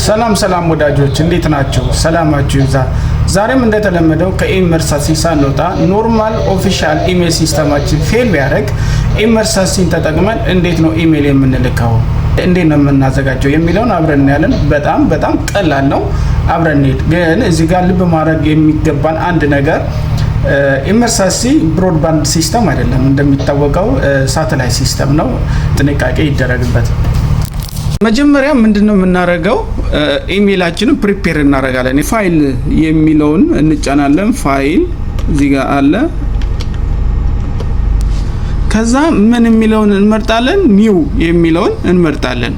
ሰላም ሰላም ወዳጆች፣ እንዴት ናችሁ? ሰላማችሁ ይብዛ። ዛሬም እንደተለመደው ከኢመርሳሲ ሳንወጣ normal official email system ኣችን fail ቢያደርግ ኢመርሳሲን ተጠቅመን እንዴት ነው ኢሜል የምንልከው፣ እንዴት ነው የምናዘጋጀው የሚለውን አብረን እናያለን። በጣም በጣም ቀላል ነው። አብረን እንሄድ። ግን እዚህ ጋር ልብ ማድረግ የሚገባን አንድ ነገር፣ ኢመርሳሲ broadband system አይደለም። እንደሚታወቀው satellite system ነው። ጥንቃቄ ይደረግበት። መጀመሪያ ምንድን ነው የምናደርገው? ኢሜይላችንን prepare እናደርጋለን። ፋይል የሚለውን እንጫናለን። ፋይል እዚህ ጋር አለ። ከዛ ምን የሚለውን እንመርጣለን? New የሚለውን እንመርጣለን።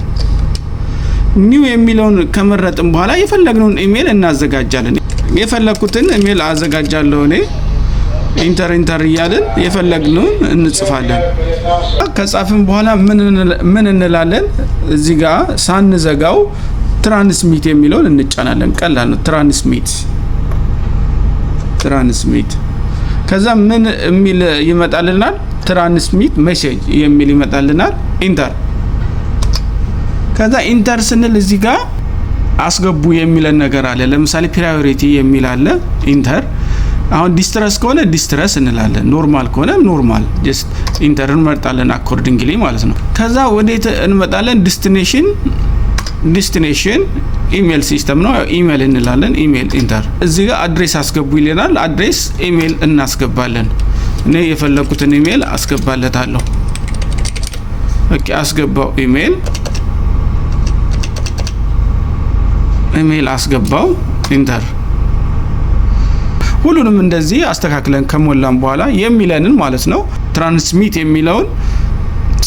New የሚለውን ከመረጥን በኋላ የፈለግነውን ኢሜይል እናዘጋጃለን። የፈለግኩትን ኢሜይል አዘጋጃለሁ እኔ። Enter enter እያልን የፈለግነውን እንጽፋለን። ከጻፍን በኋላ ምን እንላለን? እዚህ ጋር ሳንዘጋው transmit የሚለውን እንጫናለን። ቀላል ነው። Transmit, transmit። ከዛ ምን የሚል ይመጣልናል? Transmit message የሚል ይመጣልናል። Enter። ከዛ enter ስንል እዚህ ጋር አስገቡ የሚለን ነገር አለ። ለምሳሌ priority የሚል አለ። Enter። አሁን distress ከሆነ distress እንላለን። Normal ከሆነ normal፣ just enter እንመርጣለን accordingly ማለት ነው። ከዛ ወዴት እንመጣለን? Destination email system ነው። ኢሜል እንላለን። Email, enter። እዚህ ጋር address አስገቡ ይለናል። Address email እናስገባለን። እኔ የፈለኩትን ኢሜል አስገባለታለሁ። Okay፣ አስገባው። ኢሜል አስገባው። Enter። ሁሉንም እንደዚህ አስተካክለን ከሞላን በኋላ የሚለንን ማለት ነው፣ transmit የሚለውን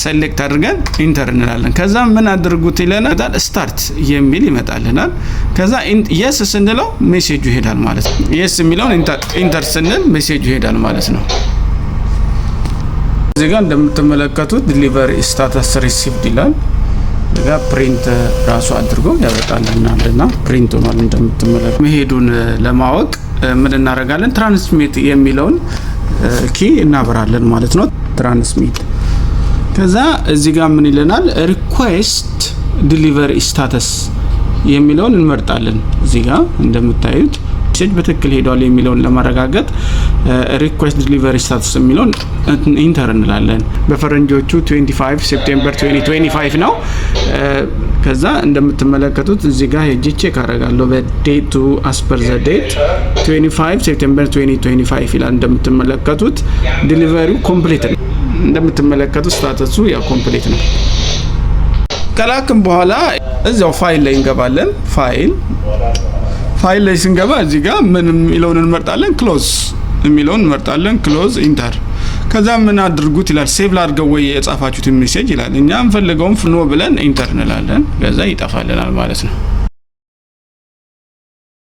select አድርገን enter እንላለን። ከዛ ምን አድርጉት ይለናል። Start የሚል ይመጣልናል። ከዛ yes ስንለው message ኡ ይሄዳል ማለት ነው። Yes የሚለውን enter ስንል message ኡ ይሄዳል ማለት ነው። እዚህ ጋር እንደምትመለከቱት delivery status received ይላል። እዚህ ጋር print ራሱ አድርጎ ያወጣልናል እና print ሆኗል። እንደምትመለከቱት መሄዱን ለማወቅ ምን እናደርጋለን? Transmit የሚለውን key እናበራለን ማለት ነው። Transmit። ከዛ እዚህ ጋር ምን ይለናል? Request delivery status የሚለውን እንመርጣለን። እዚህ ጋር እንደምታዩት message በትክክል ሄዷል የሚለውን ለማረጋገጥ request delivery status የሚለውን enter እንላለን። በፈረንጆቹ 25 September 2025 ነው። ከዛ እንደምትመለከቱት እዚህ ጋር ሄጄ check አደርጋለሁ። በ date ኡ as per the date 25 September 2025 ይላል። እንደምትመለከቱት delivery ው complete ነው። እንደምትመለከቱት status ኡ ያው complete ነው። ከላክም በኋላ እዚያው ፋይል ላይ እንገባለን። File ላይ ስንገባ እዚህ ጋር ምን የሚለውን እንመርጣለን? Close የሚለውን እንመርጣለን። Close, enter። ከዛ ምን አድርጉት ይላል። Save ላድርገው ወይ የጻፋችሁትን message ይላል። እኛ እንፈልገውም no ብለን enter እንላለን። ከዛ ይጠፋልናል ማለት ነው።